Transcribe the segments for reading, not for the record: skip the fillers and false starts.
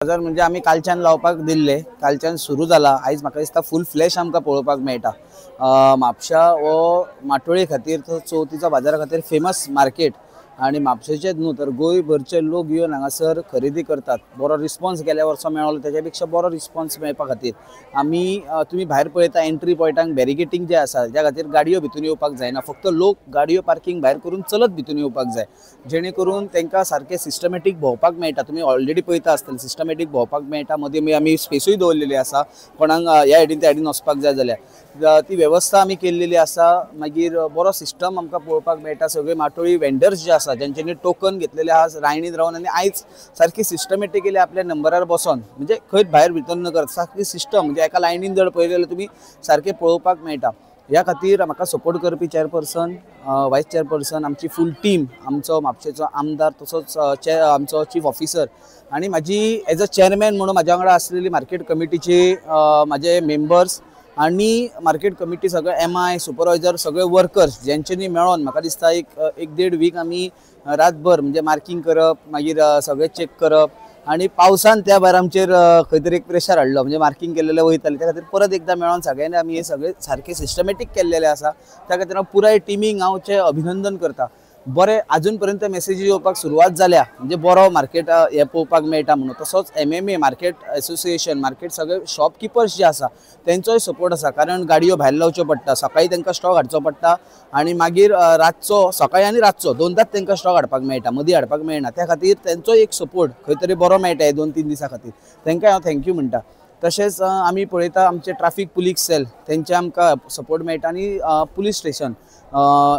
बाजार म्हणजे आमी कालच्यान लावपाक दिल्ले, कालच्यान सुरू जाला. आयज म्हाका दिसता फूल फ्लॅश आमकां पळोवपाक मेळटा. म्हापशा हो माटोळे खातीर, चवथीचो बाजारा खातीर फेमस मार्केट आनी म्हापशेचेच न्हू तर गोंयभरचे लोक येवन हांगासर खरेदी करतात. बरो रिस्पॉन्स गेल्या वर्सा मेळ्ळो तेच्या पेक्षा बरो रिस्पॉन्स मेळपा खातीर आमी तुमी भायर पळयता एंट्री पॉयंटाक बॅरिकेटींग जें आसा त्या खातीर गाडयो भितून येवपाक जायना, फक्त लोक गाडयो पार्कींग भायर करून चलत भितून येवपाक जाय, जेणे करून तांकां सारकें सिस्टमॅटीक भोंवपाक मेळटा. तुमी ऑलरेडी पळयता आसतले सिस्टमॅटीक भोंवपाक मेळटा. मदीं आमी स्पेसूय दवरलेली आसा, कोणाक ह्या सायडीन त्या सायडीन वचपाक जाय जाल्यार ती वेवस्था आमी केल्लेली आसा. मागीर बरो सिस्टम आमकां पळोवपाक मेळटा. सगळे माटोळी वेंडर्स जे आसा ज्यांच्यानी टोकन घेतलेले आहा लायनीन रावन आनी आयज सारकी सिस्टमॅटिकली आपल्या नंबरार बसोन, म्हणजे खंयच भायर भितर न करता सारकी सिस्टम, म्हणजे एका लायनीन जर पळयलें जाल्यार तुमी सारकें पळोवपाक मेळटा. ह्या खातीर म्हाका सपोर्ट करपी चेअरपर्सन, वायस चेअरपर्सन, आमची फूल टीम, आमचो म्हापशेचो आमदार, तसोच आमचो चीफ ऑफिसर आनी म्हाजी एज अ चेअरमॅन म्हणून म्हाज्या वांगडा आसलेली मार्केट कमिटीचे म्हाजे मेंबर्स आनी मार्केट कमिटी सगळे MI supervisor, सगळे वर्कर्स ज्यांच्यानी मेळोन म्हाका दिसता एक देड वीक आमी रातभर म्हणजे मार्किंग करप, मागीर सगळें चॅक करप आनी पावसान त्या भायर आमचेर खंय तरी एक प्रेशर हाडलो, म्हणजे मार्किंग केल्लें वयतालें. त्या खातीर परत एकदां मेळोन सगळ्यांनी आमी हें सगळें सारकें सिस्टमॅटीक केल्लेलें आसा. त्या खातीर हांव पुराय टिमीक हांव अभिनंदन करता. बरें आजून पर्यंत मेसेजी येवपाक सुरवात जाल्या, म्हणजे बरो मार्केट हें पळोवपाक मेळटा म्हणून. तसोच MMA market association, market सगळे शॉपकिपर्स जे आसा तेंचोय सपोर्ट आसा, कारण गाडयो भायर लावच्यो पडटा, सकाळी तांकां स्टॉक हाडचो पडटा आनी मागीर रातचो, सकाळी आनी रातचो दोनदांच तांकां स्टॉक हाडपाक मेळटा, मदीं हाडपाक मेळना. त्या खातीर तेंचोय एक सपोर्ट खंय तरी बरो मेळटा हे 2-3 दिसां खातीर, तांकां हांव thank you म्हणटा. तशेंच आमी पळयता आमचे ट्राफीक पुलीस सेल तेंचे आमकां सपोर्ट मेळटा आनी पुलीस स्टेशन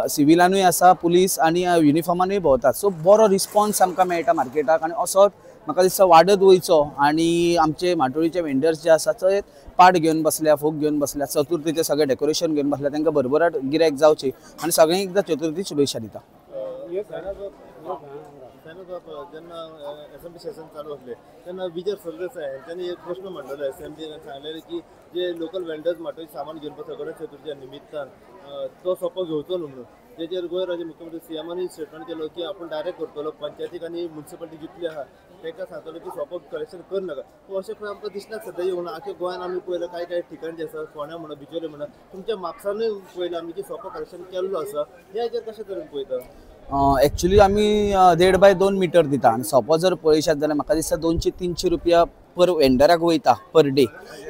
सिविलानूय आसा पुलीस आनी युनिफॉर्मानूय भोंवतात. सो बरो रिस्पॉन्स आमकां मेळटा मार्केटाक आनी असो म्हाका दिसता वाडत वयचो. आनी आमचे माटोळीचे वेंडर्स जे आसा ते पाट घेवन बसल्या, फोग घेवन बसल्या, चतुर्थीचें सगळें डेकोरेशन घेवन बसल्या, तांकां भरभराट गिरायक जावची आनी सगळ्यांक एकदां चतुर्थी शुभेच्छा दिता. जेन्ना एसेंब्ली सेशन चालू आसलें तेन्ना विजय सरदेसाय हेंच्यांनी एक प्रश्न मांडलेलो एसेंब्लीन, सांगलेलें की जे लोकल वेंडर्स माटोळी सामान घेवन बसता गणेश चतुर्थीच्या निमित्तान तो सोपो घेवचो न्हू म्हणून, तेजेर गोंय राज्य मुख्यमंत्री सीएमानी स्टेटमेंट केलो की आपूण डायरेक्ट करतलो पंचायतीक आनी म्युनिसिपालिटी जितली आहा तांकां सांगतलो की सोपो कलेक्शन कर नाका. पूण अशें खंय आमकां दिसना सद्या येवना. आख्या गोंयान आमी पळयलां कांय कांय ठिकाण जे आसा, फोंड्या म्हणा, बिचोले म्हणा, तुमच्या म्हापसानूय पळयलां आमी की सोपो कलेक्शन केल्लो आसा. ह्या हेजेर कशें तरेन पळयता? एक्चुली आमी 1.5 बाय 2 मिटर दिता आनी सोपो जर पळयशात जाल्यार म्हाका दिसता 200-300 रुपया पर वेंडराक वयता पर डे.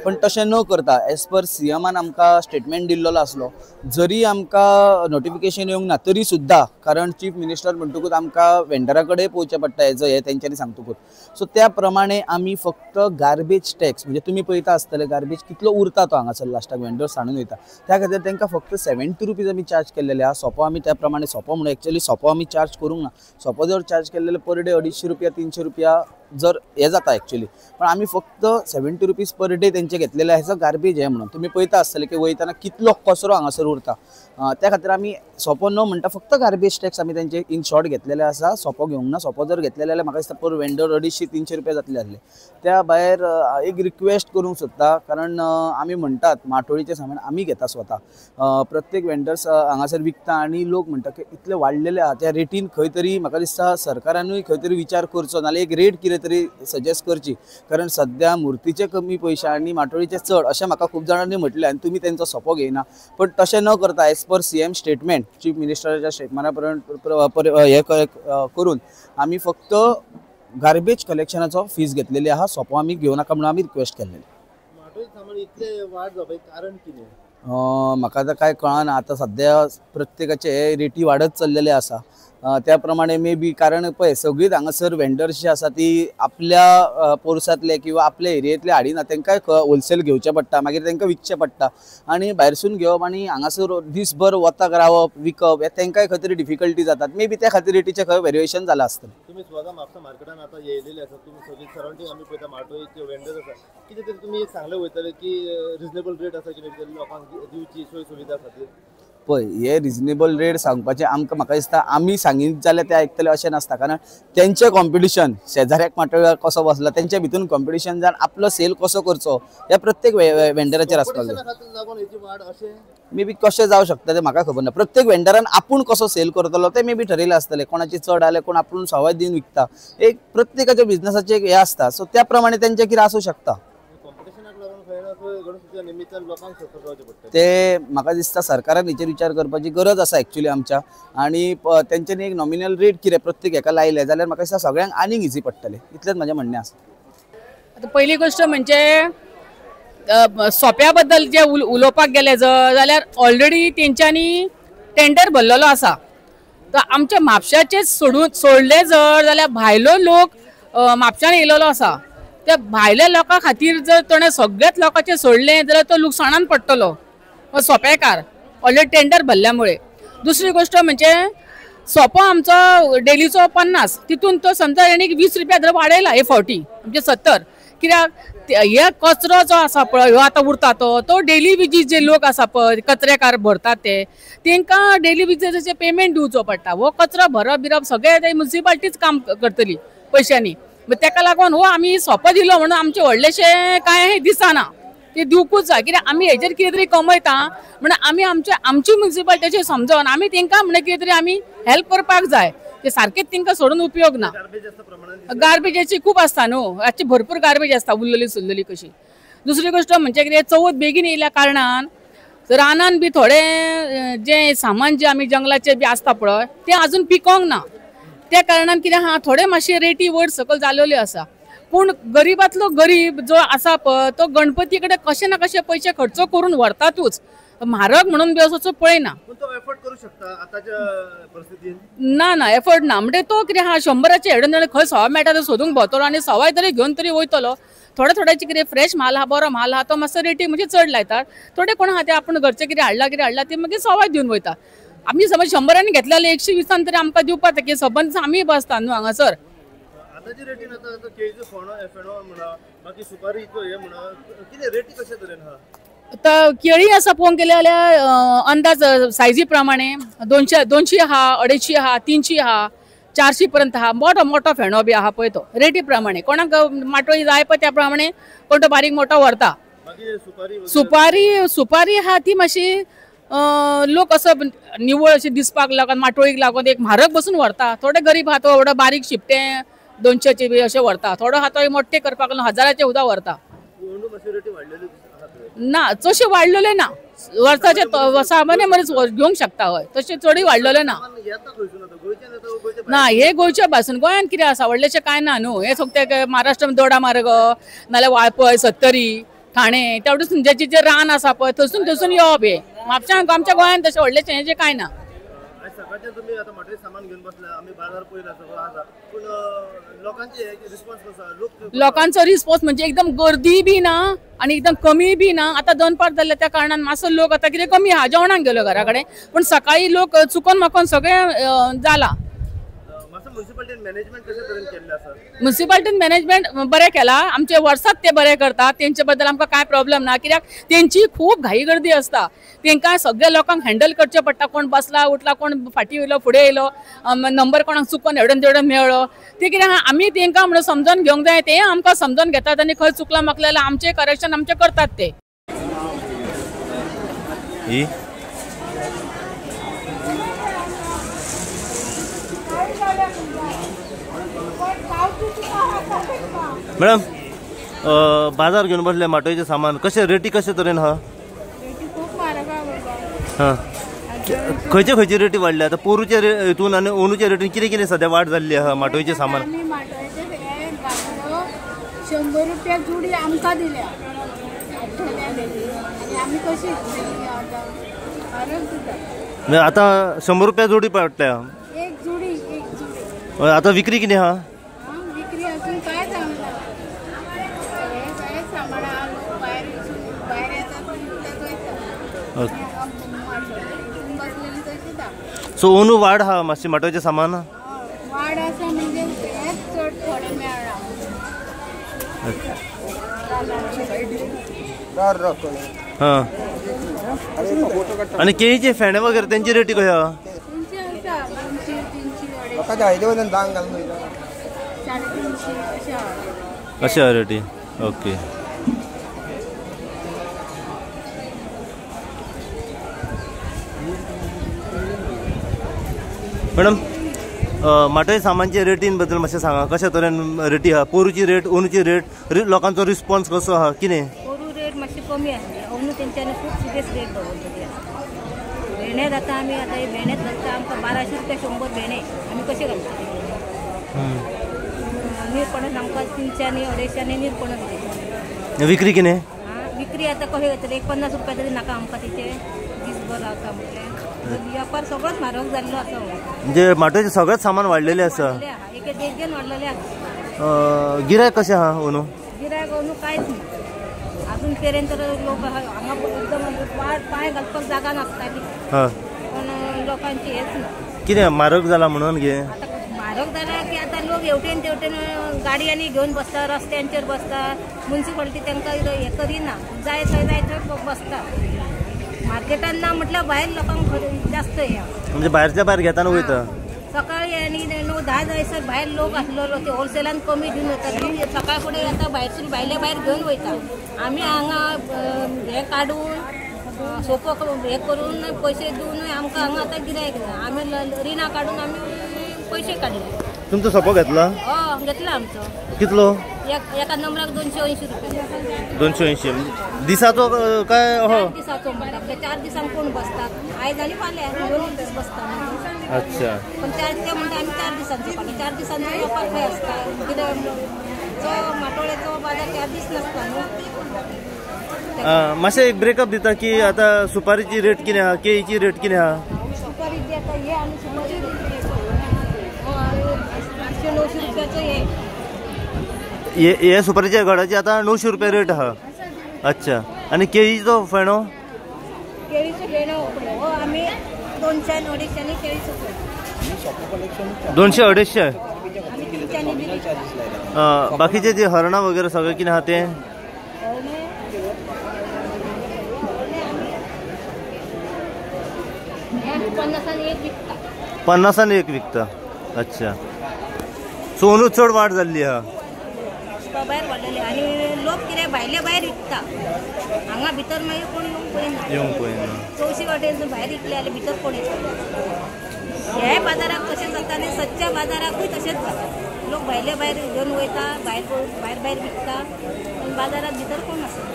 पण तशें न करता एज पर सीएमान आमकां स्टेटमेंट दिल्लो आसलो, जरी आमकां नोटिफिकेशन येवंक ना तरी सुद्दां, कारण चीफ मिनिस्टर म्हणटकूच आमकां वेंडरा कडेन पळोवचें पडटा हेजो हें तेंच्यांनी सांगतकूच. सो त्या प्रमाणे आमी फक्त गार्बेज टॅक्स, म्हणजे तुमी पळयता आसतले गार्बेज कितलो उरता तो हांगासर लास्टाक वेंडर्स सांडून वयता, त्या खातीर तांकां फक्त 70 रुपीज आमी चार्ज केल्लेले आसा. सोपो आमी त्या प्रमाणे सोपो म्हणून एक्चुअली सोपो आमी चार्ज करूंक ना. सोपो जर चार्ज केल्लेले पर डे 250 रुपया 300 रुपया जर हे जाता एक्चुअली, पण आमी फक्त 70 रुपीज पर डे तेंचे घेतलेले आसा गार्बेज हें म्हणून. तुमी पळयता आसतले की वयतना कितलो कचरो हांगासर उरता, त्या खातीर आमी सोपो न म्हणटा फक्त गार्बेज टॅक्स आमी तेंचे इन शॉर्ट घेतलेले आसा. सोपो घेवंक ना. सोपो जर घेतलेले जाल्यार म्हाका दिसता पर वेंडर 250-300 रुपया जातले आसले. त्या भायर एक रिक्वेस्ट करूंक सोदता, कारण आमी म्हणटात माटोळीचें सामान आमी घेता स्वता, प्रत्येक वेंडर्स हांगासर विकता आनी लोक म्हणटा की इतले वाडलेले आहा त्या रेटीन खंय तरी म्हाका दिसता सरकारानूय खंय तरी विचार करचो, नाल्यार एक रेट कितें तरी सजेस्ट करची, कारण सद्या मुर्तीचे कमी पयशे आनी माटोळीचे चड अशें म्हाका खूब जाणांनी म्हटलें आनी तुमी तेंचो सोपो घेयना. पण तशें न करता as per CM statement, chief मिनिस्टराच्या स्टेटमेंटा हें करून आमी फक्त गार्बेज कलेक्शनाचो फीस घेतलेली आहा. सोपो आमी घेवं नाका म्हणून आमी रिक्वेस्ट केल्लेली. माटोळी सामान इतलें वाड जावपाचें कारण कितें? म्हाका आतां कांय कळना. आतां सद्या प्रत्येकाचे रेटी वाडत चल्लेले आसा, त्या प्रमाणे मे बी, कारण पळय सगळीच हांगासर वेंडर्स जे आसा ती आपल्या पोरसांतले किंवा आपल्या एरियेंतले हाडिना, तांकांय होलसेल घेवचें पडटा, मागीर तांकां विकचें पडटा आनी भायरसून घेवप आनी हांगासर दीसभर वताक रावप विकप हें तांकांय खंय तरी डिफिकल्टी जातात. मे बी त्या खातीर रेटीचें खंय वेरिएशन जालां आसतलें. तुमी स्वता म्हापसा मार्केटान आतां येयलेले आसा, तुमी सगळी सरावंडींग आमी पळयता माटोळीचे वेंडर्स आसा, कितें तरी तुमी एक सांगलें वयतलें की रिजनेबल रेट आसा कितें लोकांक दिवची सोय सुविधा खातीर? पळय हे रिजनेबल रेट सांगपाचें आमकां म्हाका दिसता आमी सांगीत जाल्यार ते आयकतले अशें नासता, कारण तेंचें कॉम्पिटिशन शेजाऱ्याक माटोळ्यार कसो बसला तेंच्या भितून कॉम्पिटिशन जावन आपलो सेल कसो करचो हे प्रत्येक वेंडराचेर आसपाक जाय. मे बी कशें जावं शकता तें म्हाका खबर ना. प्रत्येक वेंडरान आपूण कसो सेल करतलो तें मे बी ठरयलें आसतलें. कोणाचे चड जाल्यार कोण आपूण सवाय दिवन विकता, एक प्रत्येकाच्या बिजनसाचें एक हें आसता. सो त्या प्रमाणे तेंचें कितें आसूं शकता. ते म्हाका दिसता सरकारान हेचेर विचार करपाची गरज आसा एक्चुअली आमच्या, आनी तेंच्यांनी एक नॉमिनल रेट कितें प्रत्येक हेका लायले जाल्यार म्हाका दिसता सगळ्यांक आनीक इजी पडटलें, इतलेंच म्हाजें म्हणणें आसा. आतां पयली गोश्ट म्हणजे सोप्या बद्दल जे उलोवपाक गेले जर जाल्यार ऑलरेडी तेंच्यांनी टेंडर भरलेलो आसा. तर आमच्या म्हापशाचेच सोडले जर जाल्यार भायलो लोक म्हापशान येयलेलो आसा, त्या भायल्या लोकां खातीर जर ताणें सगळ्याच लोकांचें सोडलें जाल्यार तो लुकसाणान पडटलो सोपेकार ऑलरेडी टेंडर भरल्या मुळे. दुसरी गोश्ट म्हणजे सोपो आमचो डेलीचो 50, तितून तो समजा आनी 20 रुपया जर वाडयला हे फावटी म्हणजे 70, कित्याक हे कचरो जो आसा पळय ह्यो आतां उरता तो डेली वेजीस जे लोक आसा पळय कचरेकार भरतात ते तेंकां डेली वेजीसाचें पेमेंट दिवचो पडटा. हो कचरो भरप बिरप सगळें ते मुन्सिपाल्टीच काम करतली पयशांनी, तेका लागून हो आमी सोपो दिलो म्हणून आमचें व्हडलेशें कांय दिसना, ते दिवकूच जाय. कित्याक आमी हेजेर कितें तरी कमयता म्हणून आमी आमची मुन्सिपाल्टीचेर समजोन आमी तेंकां म्हणून कितें तरी आमी हेल्प करपाक जाय. ते सारकेच तेंकां सोडून उपयोग ना. गार्बेजाची खूब आसता न्हू, रातची भरपूर गार्बेज आसता उरलेली सुरलेली कशी. दुसरी गोश्ट म्हणजे कितें चवथ बेगीन येयल्या कारणान रानान बी थोडे जे सामान जे आमी जंगलाचे बी आसता पळय तें आजून पिकोंक ना, त्या कारणान कितें आहा थोडे मातशे रेटी वयर सकयल जाल्ल्यो आसा. पूण गरीबांतलो गरीब जो आसा पळय तो गणपती कडेन कशे ना कशे पयशे खर्च करून व्हरतातूच, म्हारग म्हणून बी असो पळयना. ना ना एफर्ट ना, म्हणजे तो कितें आहा 100 हेडून जाण खंय सवाय मेळटा तो सोदूंक भोंवतलो आनी सवाय तरी घेवन तरी वयतलो. थोडे थोड्याचे कितें फ्रेश म्हाल आहा बरो म्हाल आहा तो मातसो रेटी म्हणजे चड लायतात, थोडे कोण आहा ते आपूण घरचें कितें हाडलां कितें हाडलां ते मागीर सवाय दिवन वयता. आमी समज 100 घेतले जाल्यार 120 तरी आमकां दिवपाक जाय, की सबंद आमी बसता न्हू हांगासर. आतां केळी आसा पळोवंक गेले जाल्यार अंदाज सायजी प्रमाणे 200 आहा, 250 आहा, 300 आहा, 400 पर्यंत आहा. मोठो मोठो फेणो बी आहा पळय तो रेटी प्रमाणे, कोणाक माटोळी जाय पळय त्या प्रमाणे कोण तो बारीक मोठो व्हरता. सुपारी सुपारी आहा ती मातशी लोक असो निवळ अशें दिसपाक लागून माटोळीक लागून एक म्हारग बसून व्हरता. थोडे गरीब आहा तो व्हडो बारीक शिपटे 200 बी अशें व्हरता, थोडो आहा तो मोठे करपाक लागून 1000 सुद्दां व्हरता. ना चडशे वाडलेले ना, वर्साचे सामान्य मनीस घेवंक शकता हय, तशें चडूय वाडलेले ना. ना हे गोंयच्या भासून गोंयांत कितें आसा व्हडलेशें कांय ना न्हू, हे सगळे महाराष्ट्रान दोडा मार्ग नाल्यार वाळपय सत्तरी ठाणे तेवटेसून जेचे जे रान आसा पळय थंयसून थंयसून येवप हे म्हापश्यां आमच्या गोंयांत तशें व्हडलेशें हें जें कांय ना. लोकांचो रिस्पॉन्स म्हणजे एकदम गर्दी बी ना आनी एकदम कमी बी ना. आतां दनपार जाल्ल्या त्या कारणान मातसो लोक आतां कितें कमी आहा, जेवणाक गेलो घरा कडेन, पूण सकाळी लोक चुकोन माकोन सगळें जाला. मुन्सिपाल्टीन मॅनेजमेंट बरें केलां, आमचे वर्सात ते बरें करतात, तेंचे बद्दल आमकां कांय प्रॉब्लम ना. कित्याक तेंची खूब घाई गर्दी आसता, तेंकां सगळ्या लोकांक हँडल करचें पडटा. कोण बसला उठला, कोण फाटीं येयलो फुडें येयलो, नंबर कोणाक चुकोन हेडून तेडून मेळ्ळो, ते कितें आहा आमी तेंकां म्हणून समजून घेवंक जाय, ते आमकां समजून घेतात आनी खंय चुकलां माकलें जाल्यार आमचें करेक्शन आमचें करतात ते. मॅडम बाजार घेवन बसले माटोळीचें सामान कशें रेटी कशे तरेन आहा? हां, खंयचे खंयची रेटी वाडल्या आतां पोरूच्या हितून आनी अंदूच्या रेटीन कितें कितें सद्या वाड जाल्ली आहा माटोळीचें सामान? 100 रुपया जुडी आमकां दिल्या आमी कशी आतां 100 रुपया जोडी पडल्या एक जुडी. एक जुडी आतां विक्री कितें आहा? विक्री अजून काय जावंक ना, सगळें सामान आहा, लोक भायर भायर येतात बसलेली तशीच आहा. सो अंदू वाड आहा मातशी माटोळीचें सामान? वाड आसा म्हणजे हेंच चड थोडें मेळ्ळां. हां. आणि केळीचे फेणे वगैरे त्यांची रेटी कशी आहा? अशें आहा रेटी. ओके. मॅडम, माटोळी सामानचे रेटीन बद्दल मातशें सांगा, कशे तरेन रेटी आहा? पोरूची रेट, अंदूची रेट, लोकांचो रिस्पॉन्स कसो आहा कितें? पोरू रेट मातशी कमी आसली, अंदू तेंच्यांनी खूब सिरियस रेट दवरलेली आसा. भेणे जाता आमी आतां हे भेणेच घालता आमकां 1200 रुपया 100 भेणे आमी कशे घालता? निरपणस आमकां 300 250 निरपणस दिता. विक्री कितें? विक्री आतां कशें जातलें? एक 50 रुपया तरी नाका आमकां तिचे दीसभर रावता म्हटल्यार. व्यापार सगळोच म्हारग जाल्लो आसा. म्हणजे माटोळेचें सगळेंच सामान वाडलेलें आसा. एक देगेन वाडलेलें आसा. गिरायक कशें आहा अंदू? गिरायक अंदू कांयच ना अजून पर्यंत. लोक हांगा एकदम पांय घालपाक जागा नासताली, पण लोकांची हेच ना. कितें म्हारग जाला म्हणून गे? आतां म्हारग जाला की आतां लोक हेवटेन तेवटेन गाडयांनी घेवन बसता, रस्त्यांचेर बसता. मुन्सिपालिटी तांकां हें करिना, जाय थंय जाय थंय बसता. मार्केटान ना म्हटल्यार भायर लोकांक जास्त हे म्हणजे भायरच्या भायर घेताना वयता. सकाळी आनी 9-10 जायसर भायर लोक आसलेलो, ते होलसेलान कमी दिवन वयता. सकाळ फुडें आतां भायरसून भायले भायर घेवन वयता. आमी हांगा हें काडून सोपो हें करून पयशे दिवन आमकां हांगा आतां गिरायक ना. आमी रिणां काडून आमी पयशे काडले. तुमचो सोपो घेतला? हय, घेतला आमचो. कितलो? एका नंबराक 280 रुपया. 280 दिसाचो काय? हो, दिसाचो म्हणटा. 4 दिसांक कोण बसतात? आयज आनी फाल्यां 2 दीस बसता. अच्छा. पण ते म्हणटा आमी 4 दिसांचो काडलो. 4 दिसांचो वेपार खंय आसता? कितें जो माटोळेचो बाजार 4 दीस नासता न्हू. मातशें एक ब्रेकअप दिता की आतां सुपारीची रेट कितें आहा, केळीची रेट कितें आहा? सुपारीची आतां हे आमी सुपारी 800-900 रुपयाचो हे हे सुपारीच्या घडाची आतां 900 रुपया रेट आहा. अच्छा. आनी केळीचो फेणो? केळीचो फेणो हो आमी 200-250 केळीचो फेणो. 200-250. बाकीचे जे हरणा वगैरे सगळें कितें आहा तें? पन्नासान एक विकता. 50 एक विकता. अच्छा. सो अंदू चड वाड जाल्ली आहा. भायर वाडलेले आनी लोक कितें भायले भायर विकता, हांगा भितर मागीर कोण येवंक पळयना. येवंक पळयना. चवशी वाटेन भायर विकले जाल्यार भितर कोण येता? ह्याय बाजाराक तशें जाता आनी सदच्या बाजाराकूय तशेंच जाता. लोक भायले भायर घेवन वयता, भायर भायर भायर विकता, पूण बाजारात भितर कोण आसना.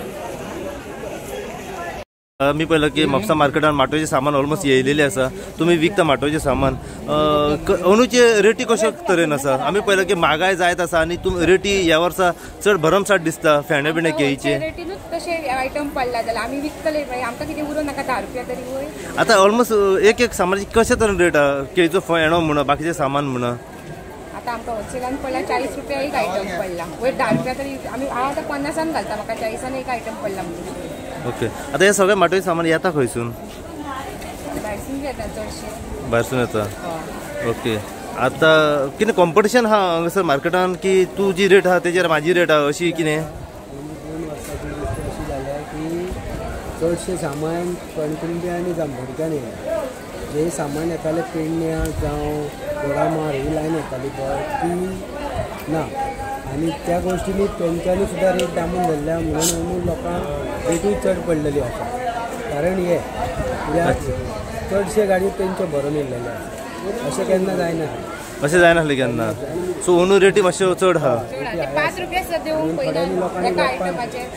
मी पळयलं की म्हापसा मार्केटान माटोळेचें सामान ऑलमोस्ट येयलेलें आसा. तुमी विकता माटोळेचें सामान, अंदूचे रेटी कशे तरेन आसा? आमी पळयलं की म्हागाय जायत आसा आनी तुम रेटी ह्या वर्सा चड भरमसाठ दिसता. फेणे बिणे केळीचे रेटीनूच तशे आयटम पडला जाल्यार आमी विकतले, आमकां कितें उरोंक नाका 10 रुपया तरी वयर. आतां ऑलमोस्ट एक एक सामानाची कशे तरेन रेट आहा? केळीचो फेणो म्हणा, बाकीचें सामान म्हणा. आतां आमकां होलसेलान पडला 40 रुपया एक आयटम पडला, वयर 10 रुपया तरी आमी हांव आतां 50 घालता, म्हाका 40 एक आयटम पडला म्हणजे. ओके. आतां हे सगळें माटोळी सामान येता खंयसून? भायरसून येता चडशें. भायरसून येता. ओके. आतां कितें कॉम्पिटिशन आहा हांगासर मार्केटान की तूं जी रेट आहा तेजेर म्हाजी रेट आहा अशी कितें? 2 वर्साची गोश्ट अशी जाल्या की चडशें सामान कणकुंबी आनी जांबोरच्यान येयलां. जे सामान येतालें पेडण्या जावं दोडामार ही लायन येताली पळय ती ना, आनी त्या गोश्टींनी तेंच्यांनी सुद्दां रेट दामून धरल्या म्हणून अंदू लोकांक रेटूय चड पडलेली आसा. कारण हें कित्याक चडशे गाडयो तेंच्यो भरून येयल्लेल्यो आसा. अशें केन्ना जायना. अशें जायनासलें केन्ना. सो अंदू रेटी मातश्यो चड आहा. 5 रुपया सुद्दां दिवंक पळयना एका आयटमाचेर.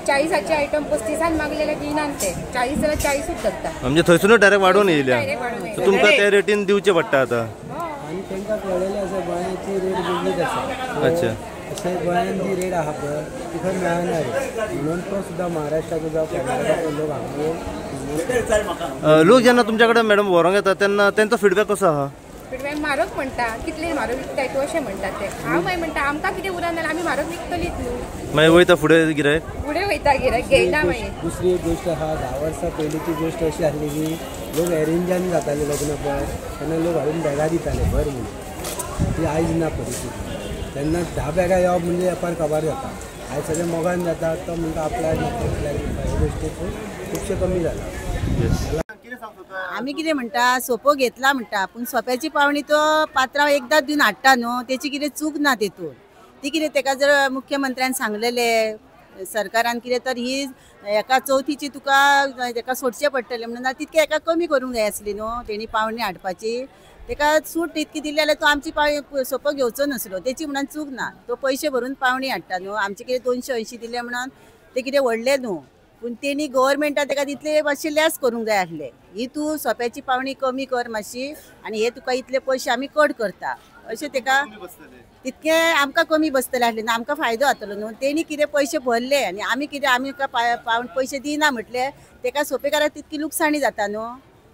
40 आयटम 35 मागलेले दिनात ते, 40 जाल्यार 40ूच धरता. म्हणजे थंयसुनूच डायरेक्ट वाडोवन येयल्या, सो तुमकां ते रेटीन दिवचें पडटा आतां. आनी तांकां कळ्ळेलें आसा गोंयाची रेट वेगळीच आसा. अच्छा. अशें गोंयान जी रेट आहा पळय ती खंय मेळना रे, म्हणून तो सुद्दां महाराष्ट्राचो जावं कर्नाटकाचो लोक हांगा येवन लोक जेन्ना तुमच्या कडेन मॅडम व्हरोंक येता तेन्ना तेंचो फिडबॅक कसो आहा? फिडबॅक म्हारग म्हणटा, कितले म्हारग विकताय तूं अशें म्हणटा ते. हांव मागीर म्हणटा आमकां कितें उरना जाल्यार आमी म्हारग विकतलीच न्हू. मागीर वयता फुडें गिरायक? फुडें वयता गिरायक घेयना मागीर. दुसरी एक गोश्ट आहा, 10 वर्सां पयलींची गोश्ट अशी आसली की लोक एरेंजान जाताले लग्न पळय तेन्ना लोक हाडून बॅगां दिताले भर म्हणून, ती आयज ना परिस्थिती. तेन्ना 10 बॅगां येवप म्हणजे वेपार काबार जाता. आयज सगळें मोगान जाता, तो म्हणटा आपल्याक आपल्याक ह्या गोश्टीचो खुबशें कमी जालां. आमी कितें म्हणटा, सोपो घेतला म्हणटा, पूण सोप्याची पावणी तो पात्रांव एकदां दिवन हाडटा न्हू, तेची कितें चूक ना तेतून. ती कितें तेका जर मुख्यमंत्र्यान सांगलेलें सरकारान कितें तर ही एका चवथीची तुका तेका सोडचें पडटलें म्हणून तितकें एका कमी करूंक जाय आसली न्हू तेणी पावणी हाडपाची. तेका सूट इतकी दिली जाल्यार तो आमची पावणी सोपो घेवचो नासलो, तेची म्हणून चूक ना. तो पयशे भरून पावणी हाडटा न्हू, आमचे कितें 280 दिले म्हणून ते कितें व्हडलें न्हू, पूण तेणी गव्हर्मेंटान तेका तितले मातशें लेस करूंक जाय आसलें. ही तूं सोप्याची पावणी कमी कर मातशी आनी हे तुका इतले पयशे आमी कट करता अशें तेका तितकें आमकां कमी बसतलें आसलें न्हू, आमकां फायदो जातलो न्हू. तेणी कितें पयशे भरले आनी आमी कितें आमी पयशे दिना म्हटलें तेका सोपेकाराक तितकी लुकसाणी जाता न्हू,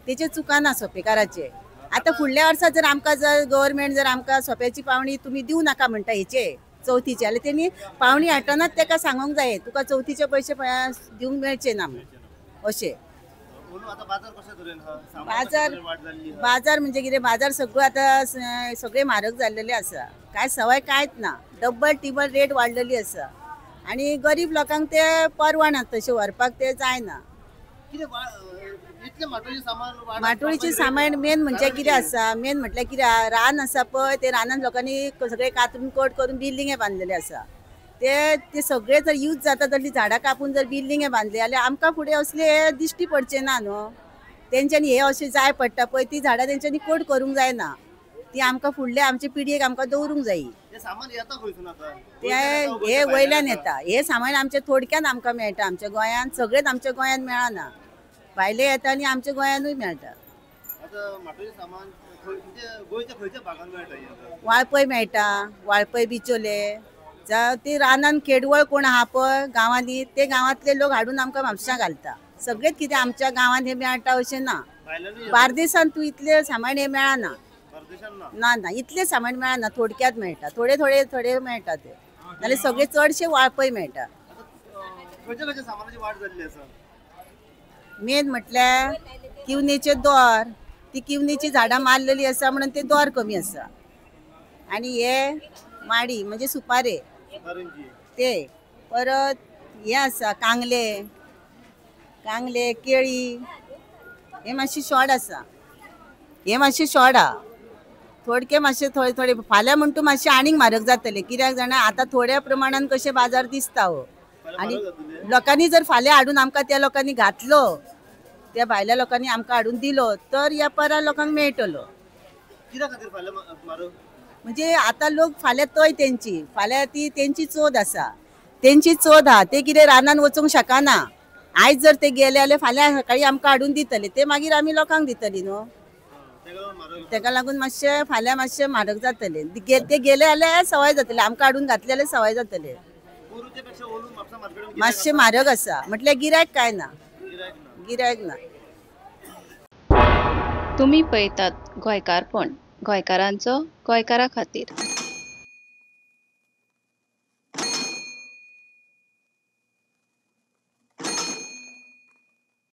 तेचें चुकना सोपेकाराचें. आतां फुडल्या वर्सा जर आमकां जर गव्हर्मेंट जर आमकां सोप्याची पावणी तुमी दिवं नाका म्हणटा हेचे चवथीचे, जाल्यार तेणी पावणी हाडटनाच तेका सांगूंक जाय तुका चवथीचे पयशे दिवंक मेळचे ना म्हणून अशें. बाजार बाजार म्हणजे कितें, बाजार सगळो आतां सगळे म्हारग जाल्लेले आसा, कांय सवाय कांयच ना, डबल टिबल रेट वाडलेली आसा आनी गरीब लोकांक ते परवडना, तशें व्हरपाक ते जायना. माटोळीचें सामान मेन म्हणजे कितें आसा, मेन म्हटल्यार कितें रान आसा पळय, ते रानान लोकांनी सगळे कातरून कट करून बिल्डिंगे बांदलेले आसा, ते ते सगळे जर यूज जाता तसली झाडां कापून जर बिल्डिंगे बांदले जाल्यार आमकां फुडें असले दिश्टी पडचें ना न्हू. तेंच्यांनी हे अशें जाय पडटा पळय ती झाडां तेंच्यांनी कट करूंक जायना, ती आमकां फुडले आमचे पिढयेक आमकां दवरूंक जायी. ते हे वयल्यान येता हे सामान आमच्या थोडक्यान आमकां मेळटा, आमच्या गोंयांत सगळेच आमच्या गोंयांत मेळना, भायले येता आनी आमच्या गोंयानूय मेळटा. वाळपय मेळटा, वाळपय बिचोले जावं ती रानान खेडवळ कोण आहा पळय गांवांनी, ते गांवांतले लोक हाडून आमकां म्हापशां घालता. सगळेच कितें आमच्या गांवांत हें मेळटा अशें ना, बार्देसान तूं इतलें सामान हें मेळना, ना ना इतलें सामान मेळना, थोडक्यात मेळटा, थोडे थोडे थोडे मेळटा ते, नाल्यार सगळे चडशे वाळपय मेळटा. मेन म्हटल्यार किवनेचे दोर, ती किवनेची झाडां मारलेली आसा म्हणून ते दोर कमी आसा, आनी हे माडी म्हणजे सुपारे ते, परत हे आसा कांगले, कांगले केळी हे मातशे शॉर्ट आसा, हे मातशे शॉर्ट आहा थोडके मातशे थोडे थोडे. फाल्यां म्हण तूं मातशें आनीक म्हारग जातलें, कित्याक जाणा आतां थोड्या प्रमाणान कशें बाजार दिसता हो, आनी लोकांनी जर फाल्यां हाडून आमकां त्या लोकांनी घातलो, त्या भायल्या लोकांनी आमकां हाडून दिलो तर ह्या परा लोकांक मेळटलो. म्हणजे आतां लोक फाल्यां तोय तेंची फाल्यां ती तेंची चोद आसा, तेंची चोद आहा, ते कितें रानान वचूंक शकना, आयज जर ते गेले जाल्यार फाल्यां सकाळी आमकां हाडून दितले, ते मागीर आमी लोकांक दितली न्हू, तेका लागून मातशें फाल्यां मातशें म्हारग जातलें. ते गेले जाल्यार सवाय जातले, आमकां हाडून घातले जाल्यार सवाय जातले. मातशें म्हारग आसा म्हटल्यार गिरायक काय ना, गिरायक ना. तुमी पळयतात गोंयकारपण, गोंयकारांचो गोंयकारा खातीर.